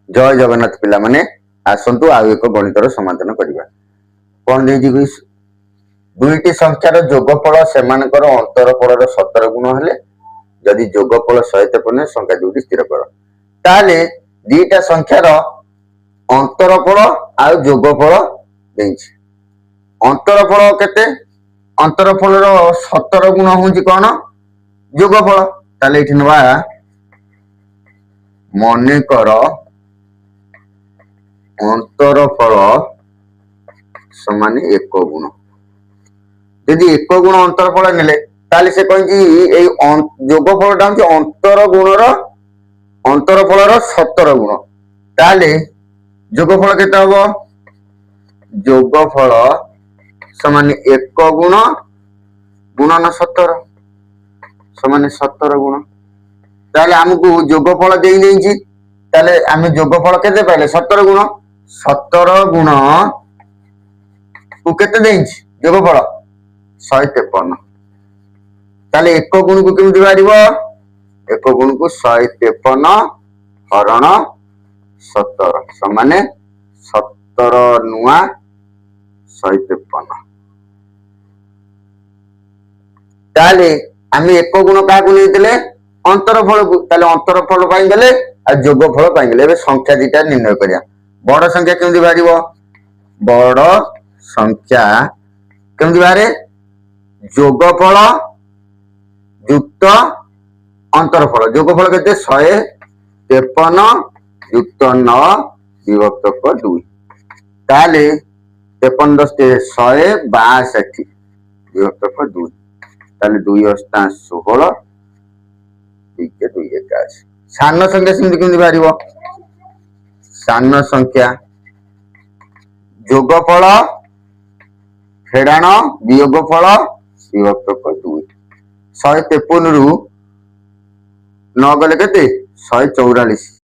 ଜୟ ଜଗନ୍ନାଥ ପିଲାମାନେ, ଆସନ୍ତୁ ଆଉ ଏକ ଗଣିତର ସମାଧାନ କରିବା। କଣ ଦେଇଛି କି? ଦୁଇଟି ସଂଖ୍ୟାର ଯୋଗଫଳ ସେମାନଙ୍କର ଅନ୍ତରଫଳର 17 ଗୁଣ ହେଲେ, ଯଦି ଯୋଗଫଳ 153, ସଂଖ୍ୟା ଦୁଇଟି ସ୍ଥିର କର। ତାହେଲେ ଦିଟା ସଂଖ୍ୟାର ଅନ୍ତରଫଳ ଆଉ ଯୋଗଫଳ ଦେଇଛି। ଅନ୍ତରଫଳ କେତେ? ଅନ୍ତରଫଳର 17 ଗୁଣ ହଉଛି କଣ? ଯୋଗଫଳ। ତାହେଲେ ଏଇଠି ନବା, ମନେକର ଅନ୍ତରଫଳ ସମାନ 1 ଗୁଣ। ଯଦି 1 ଗୁଣ ଅନ୍ତରଫଳ ନେଲେ, ତାହେଲେ ସେ କହିଛି ଏଇ ଯୋଗଫଳଟା ହଉଛି ଅନ୍ତର ଗୁଣର ଅନ୍ତରଫଳର 17 ଗୁଣ। ତାହେଲେ ଯୋଗଫଳ କେତେ ହବ? ଯୋଗଫଳ ସମାନ 1 ଗୁଣ ଗୁଣନ 17 ସମାନ 17 ଗୁଣ। ତାହେଲେ ଆମକୁ ଯୋଗଫଳ ଦେଇ ଦେଇଛି। ତାହେଲେ ଆମେ ଯୋଗଫଳ କେତେ ପାଇଲେ? 17 ଗୁଣ। 17 ଗୁଣ କୁ କେତେ ଦେଇଛି ଯୋଗଫଳ? 153। ତାହେଲେ 1 ଗୁଣକୁ କେମିତି ବାହାରିବ? 1 ଗୁଣକୁ 153 ହରଣ 17 ସମାନେ 17 ନୂଆ 153। ତାହେଲେ ଆମେ 1 ଗୁଣ କାହାକୁ ନେଇଥିଲେ? ଅନ୍ତରଫଳକୁ। ତାହେଲେ ଅନ୍ତରଫଳ ପାଇଁ ଗଲେ ଆଉ ଯୋଗଫଳ ପାଇଁ ଗଲେ। ଏବେ ସଂଖ୍ୟା ଦିଟା ନିର୍ଣ୍ଣୟ କରିବା। ବଡ ସଂଖ୍ୟା କେମିତି ବାହାରିବ? ବଡ ସଂଖ୍ୟା କେମିତି ବାହାରେ? ଯୋଗଫଳ ଯୁକ୍ତ ଅନ୍ତରଫଳ। ଯୋଗଫଳ କେତେ? 153 ଯୁକ୍ତ 9 ବିଭକ୍ତକ 2। ତାହେଲେ 53 ଦଶେ 162 ବିଭକ୍ତକ 2। ତାହେଲେ 2 ଅଷ୍ଟା 16, 2 2 81। ସାନ ସଂଖ୍ୟା ସେମିତି କେମିତି ବାହାରିବ? ସାନ ସଂଖ୍ୟା ଯୋଗଫଳ ଫେଡ଼ାଣ ବିୟୋଗ ଫଳ ବିଭକ୍ତକ 2। 153ରୁ ନ ଗଲେ କେତେ? 144।